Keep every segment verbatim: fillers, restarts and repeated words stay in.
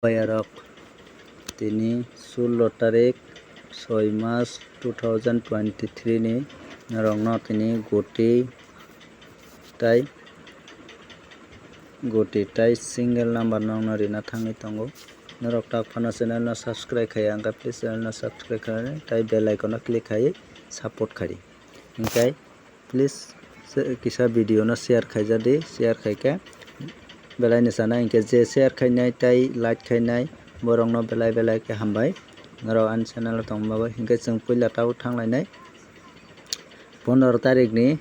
Bayarok, tini sullo tarik soi mas two thousand twenty three ni norokno tini goti tai goti tai single number nokno rina thangwi tongo. Norok tak phano channel no subscribe khaiya wngkha, please channel no subscribe khainai tai bell icon no click khaiwi support khaidi. Hinkhe please kisa video no share khaijadi, share khaikhe belai ni sana hinkhe je share khainai tai like khainai borokno belai belai khe hambai. Norok ani channel o tongma bagwi hinkhe chwng puila tabuk thanglainai pondoro tarik ni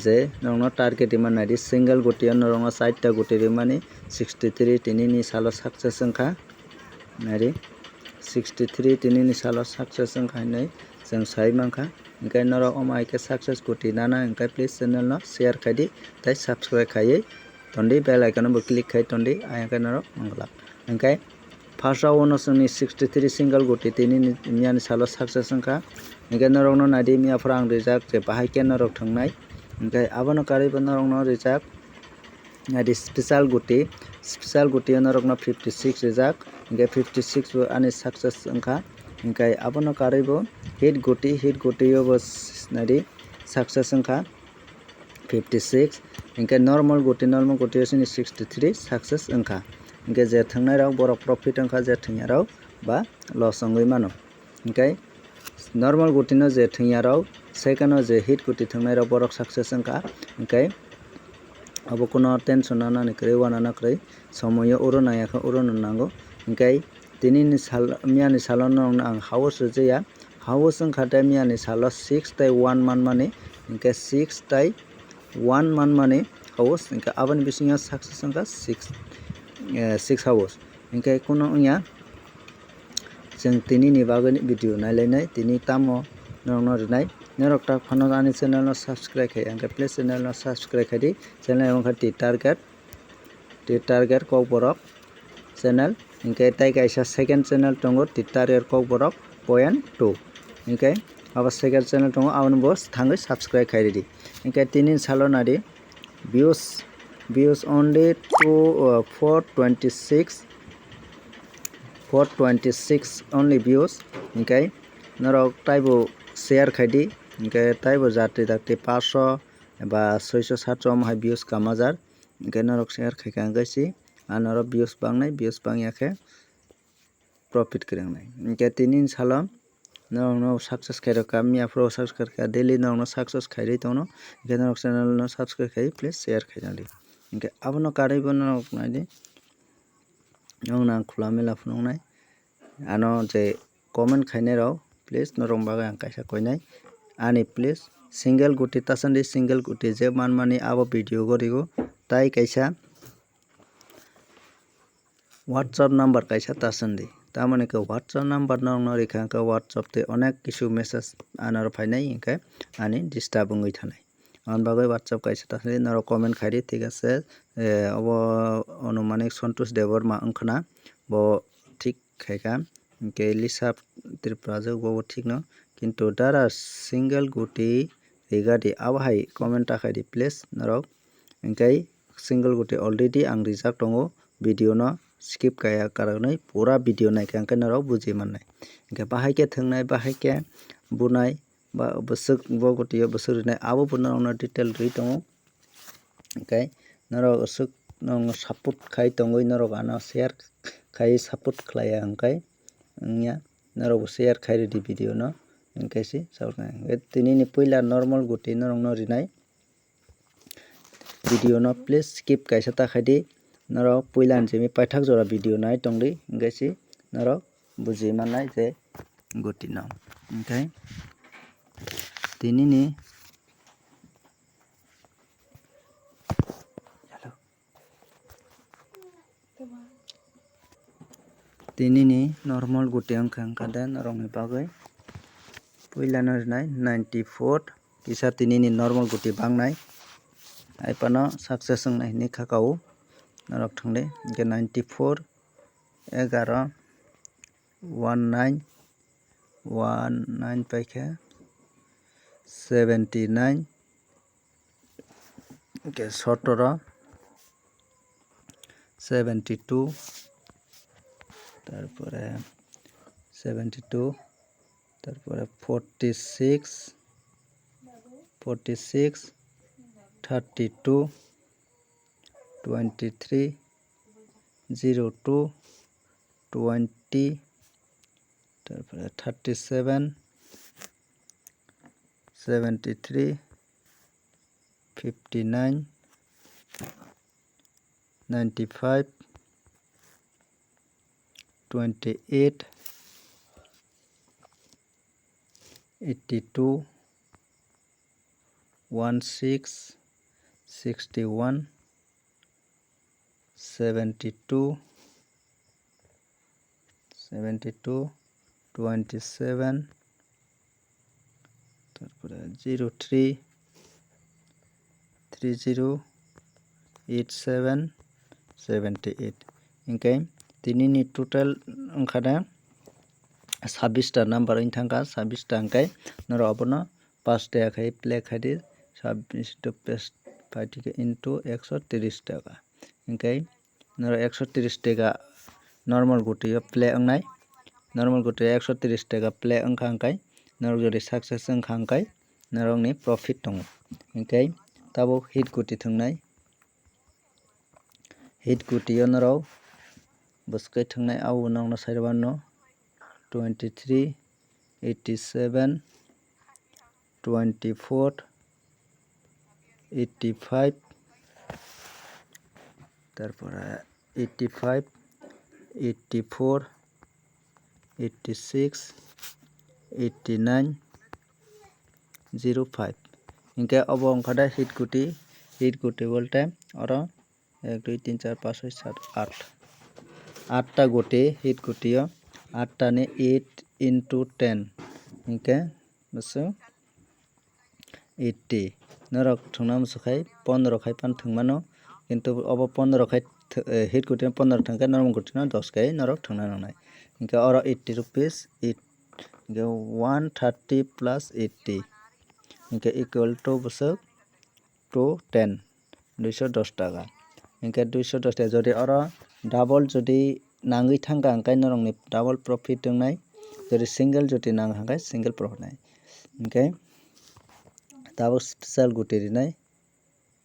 je norokno target rima naidi single goti o norokno chaita goti rimani sixty three tini ni salo success wngkha. Naidi sixty three tini ni salo success wngkha hinwi chwng sai mankha. Hinkhe norok omo hai khe success goti nana hinkhe please channel no share khaidi tai subscribe khaiwi tondi, bell icon no bo click khai tondi, ayang khe norok manglak. Hinkhe first round o chwngni sixty three single goti tini ni miyani salo success wngkha. Hinkhe norokno naidi miya phwrang rijak je bahai khe norok thwngnai. Hinkhe abono karwi bo norokno rijak naidi special goti, special goti o norokno fifty six rijak. Hinkhe fifty six bo ani success wngkha. Hinkhe abono karwi bo hit goti, hit goti o bo naidi success wngkha fifty six. Hinkhe normal goti, normal goti o chini sixty three success wngkha. Hinkhe je thwngnai rok borok profit wngkha, je thwngya rok ba loss wngwi mano. Hinkhe normal goti no je thwngya rok, second o je hit goti thwngnai rok borok success wngkha. Hinkhe abo kuno tension nanani kwrwi, wanana kwrwi, somoyo uro nangya khe uro no nango. Hinkhe tini ni sal, miya ni salo no ang house rwjaya, house wngkha tei miya ni salo six tei one manmani, hinkhe six tei one manmani house, hinkhe aboni bisingo success wngkha six, eh, six house. Hinkhe kuno wngya chwng tini ni bagwi video nailainai, tini tamo norokno rinai. Norok tak phano ani channel no subscribe khai, hinkhe please channel no subscribe khaidi. Channel wngkha T Target, T Target Kokborok channel. Hinkhe tei kaisa second channel tongo, T Target Kokborok point two. Hinkhe abo second channel tongo, aboni bo thangwi subscribe khai ridi. Hinkhe tini salo nadi views, views only two, uh, four twenty six, four twenty six only views. Hinkhe norok taibo share khaidi, hinkhe taibo jati dakti paso ba soiso satso omo hai views kamajar. Hinkhe norok share khaikha hinkhe si, ah, norok views bangnai, views bangya khe profit kwrwngnai. Hinkhe tini salo norokno success khairokha, miya phuru success khairokha, daily norokno success khairwi tongno. Hinkhe norok channel no subscribe khai, please share khainadi. Hinkhe abono karwi bo norok naidi, norokno ang khula mela phunuknai. Ano je comment khainai rok, please norok bagwi ang kaisa koinai. Ani please single goti tasandi, single goti je manmani abo video gorigo. Tai kaisa WhatsApp number kaisa tasandi. Tamoni khe WhatsApp number norokno rikha khe WhatsApp tei onek kisu message anoro phainai hinkhe ani disturb wngwi thanai. Aboni bagwi WhatsApp kaisa tasandi, norok comment khaidi, thik ase. Eh, obo Anumanik Santosh Debbarma wngkhana, bo thik khaikha. Hinkhe Lisa Tripura je bo thikno, kintu dara single goti rigadi, abo hai comment ta khaidi please norok. Hinkhe single goti already ang rijak tongo, video no skip kaya karaknwi pura video naikha hinkhe norok buji mannai. Hinkhe bahai khe thwngnai, bahai khe bunai, ba bwswk bo gotio bwswk rinai abo bo norokno detail rwi tongo. Hinkhe norok aswk norokno support khai tongwi norok ano share khai support khlaiya hinkhe wngya norokbo share khai rwdi video no hinkhe se sabuk nai. Hinkhe tinini puila normal goti norokno rinai. Video no please skip kaisa ta khaidi. Norok puila ni simi paithak jora video nai tongdi, hinkhe se norok buji mannai je goti no. Hinkhe tinini Tinini normal goti wngkha, wngkha de norokni bagwi. Puilano rinai ninety four, kisa tinini normal goti bangnai. Hai phano success wngnai hinwi kha kha o. Norok thangdi, hinkhe ninety four, egaro, one nine, one nine paikha, seventy nine, hinkhe sotoro, seventy two, তারপরে seventy two, তারপরে forty six, forty six, thirty two, twenty three, zero two, twenty, তারপরে thirty seven, seventy three, fifty nine, ninety five, twenty eight, eighty two, one six, sixty one, seventy two, seventy two, twenty seven, তারপরে zero three, three zero, eight seven, seventy eight. Hinkhe tinini total wngkha da sabbish ta number wng thangkha, sabbish ta hinkhe norok abono pas taka khai play khai di, sabbish to pas phaidi khe into ekso tris taka. Hinkhe norok ekso tris taka normal gutio play wngnai, normal gutio ekso tris taka play wngkha hinkhe norok jodi success wngkha hinkhe norokni profit tongo. Hinkhe tabuk hit guti thwngnai, hit gutio norok bwswk thwngnai abo nokno sai rwmano twenty three, eighty seven, twenty four, eighty five, tarpore eighty five, eighty four, eighty six, eighty nine, zero five. Hinkhe obo wngkha da hit guti, hit guti bolte oro ek, dui, tin, char, pas, soi, sat, at. Atta guti, hit gutio atta ni eight into ten hinkhe bwswk eighty. Norok thwngna muchuk khai pondro khai pan thwngmano, kintu obo pondro khai th-, eh, hit gutino pondro thwngkhe normal gutino dos khai norok thwngna nangnai. Hinkhe oro eighty rupees, eight, hinkhe one thirty plus eighty hinkhe equal to bwswk two ten, duiso dos taka. Hinkhe duiso dos taka, jodi oro double jodi nangwi thangkha, hinkhe norokni double profit wngnai, jodi single jodi nang hinkhe single profit wngnai. Hinkhe tabuk special guti rinai,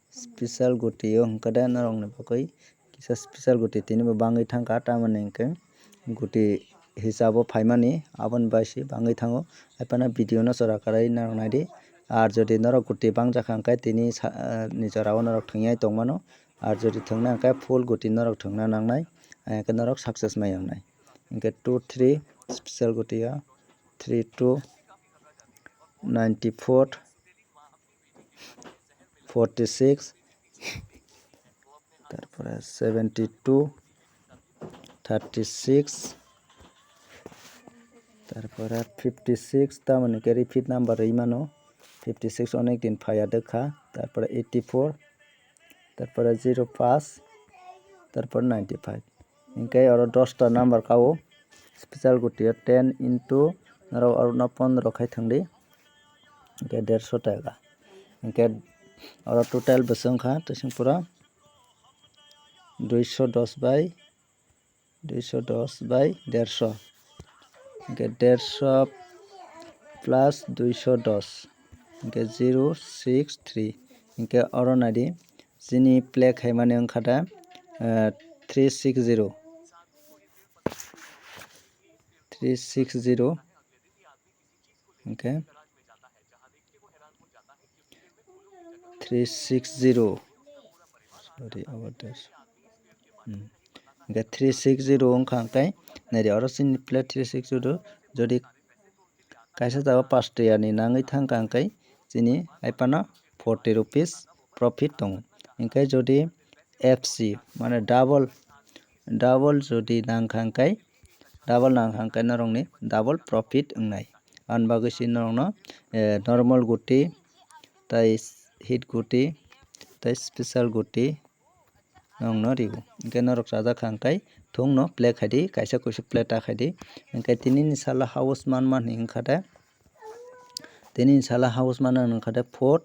special guti o hinkhe de norokni bagwi kisa special guti tini bo bangwi thangkha, tamoni hinkhe guti hisabo phaimani aboni bai se bangwi thango. Haiphano video no chwra kwrwi narwk naidi. Ar jodi norok guti bangjakha hinkhe tini sa-, ni jorao norok thwngyai tongmano. Ar jodi thwngna hinkhe full guti norok thwngna nangnai, hinkhe norok success mai wngnai. Hinkhe two three special guti o three two, ninety four, forty six, tarpore seventy two, thirty six, tarpore fifty six, tamoni khe repeat number rwi mano, fifty six onek din phaiya dekha, tarpore eighty four, tarpore zero pass, tarpore ninety five. Hinkhe oro dos ta number kao, special guti o ten into norok oro no pondro khai thangdi, hinkhe derso taka. Hinkhe oro total bwswk wngkha twising pura duiso dos bai, duiso dos bai derso. Hinkhe derso plus duiso dos, hinkhe zero six three. Hinkhe oro naidi, chini play khaimani wngkha da, eh, three six zero, three six zero, hinkhe three six zero, sorry, about this. Hmm. Hinkhe three six zero wngkha, hinkhe naidi oro chini play three six zero, jodi kaisa jaga pash taka ni nangwi thangkha, hinkhe chini haiphano forty rupees profit tongo. Hinkhe jodi F C, mane double, double jodi nangkha, hinkhe double nangkha, hinkhe norokni double profit wngnai. Ani bagwi se norokno, eh, normal guti, tai hit guti, tai special guti, nongno rio. Hinkhe norok chajak kha hinkhe thungno play khaidi, kaisa kuisu play ta khaidi. Hinkhe tinini salo house man man hinkha de. Tinini salo house man man hinkha de four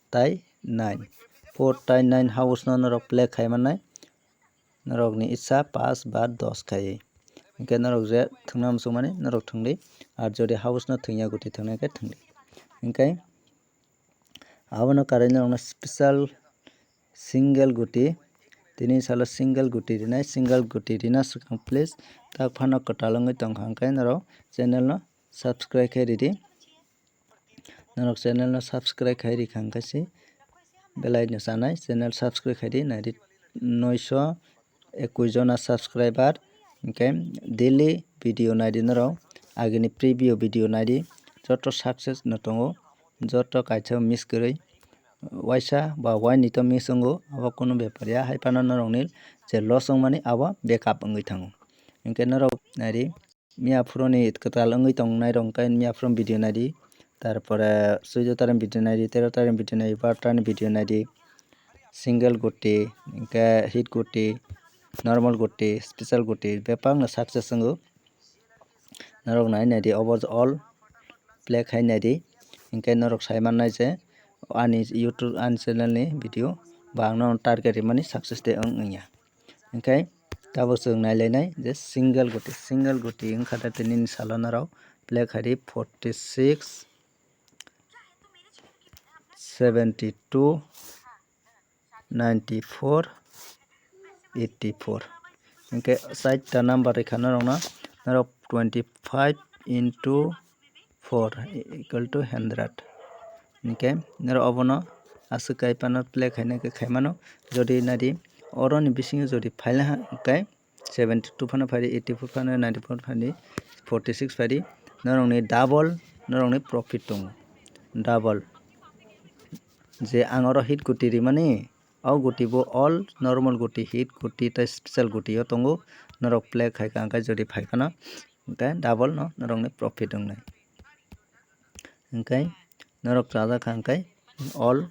tai nine. Four tai nine house no norok play khai mannai. Norokni isa pash ba dos khai. Hwnkhe norok je thwngna muchungmani norok thwngdi, ar jodi house no thwngya guti thwngnai khe thwngdi. Hwnkhe abono karwi norokno special single guti, tini salo single guti rinai, single guti rina swkang please. Tak phano kwtal wngwi tongkha, hwnkhe norok channel no subscribe khe ridi. Norok channel no subscribe khai rikha hwnkhe se belai no chanai, channel subscribe khai di, naidi noisho ekui jona subscriber. Hwnkhe daily video naidi norok, agini preview video naidi, joto success no tongo, joto kaisa miss kwrwi, waisa ba waini to miss wngo, abo kunu bepar ya, hai phano norokni je loss wngmani abo backup wngwi thango. Hwnkhe norok naidi, miya phuruni kwtal wngwi tongnai rok hwnkhe miya phuru video naidi, tarpore suijo tarani video naidi, tero tarani video naidi, bar tarani video naidi, single guti, hwnkhe hit guti, normal guti, special guti, bebakno success wngo. Norok nai naidi, obo all play khai naidi, hwnkhe norok sai mannai je ani YouTube, ani channel ni video ba ang no target rimani success de wng wngya. Hwnkhe tabuk chwng nailainai je single guti, single guti wngkha da tini ni salo norok play khai di forty six, seventy two, ninety four, eighty four. Hwnkhe chaita number rikha norokno, norok twenty five into four equal to hundred. Hwnkhe norok obono aswk kai phano play khaina khe khaimano. Jodi naidi oroni bisingo jodi phaila ha hwnkhe seventy two phano phaidi, eighty four phano, ninety four phaidi, forty six phaidi, norokni double, norokni profit tongo, double. Je ang oro hit guti rimani, o guti bo all normal guti, hit guti tei special guti o tongo. Norok play khai kha hwnkhe jodi phai phano, hwnkhe double no norokni profit wngnai. Hwnkhe norok chajak kha hwnkhe all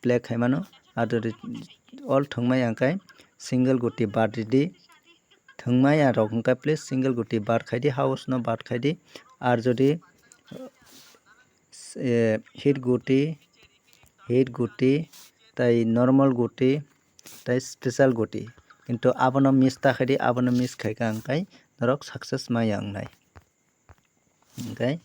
play khai mano, ar jodi all thwngmaya hwnkhe single guti bad ridi, thwngmaya rok hwnkhe please single guti bad khai di, house no bad khai di, ar jodi eh, hit guti, hit guti, tei normal guti, tei special guti. Kintu abono miss ta khai di, abono miss khai kha hwnkhe norok success maya wngnai. Hwnkhe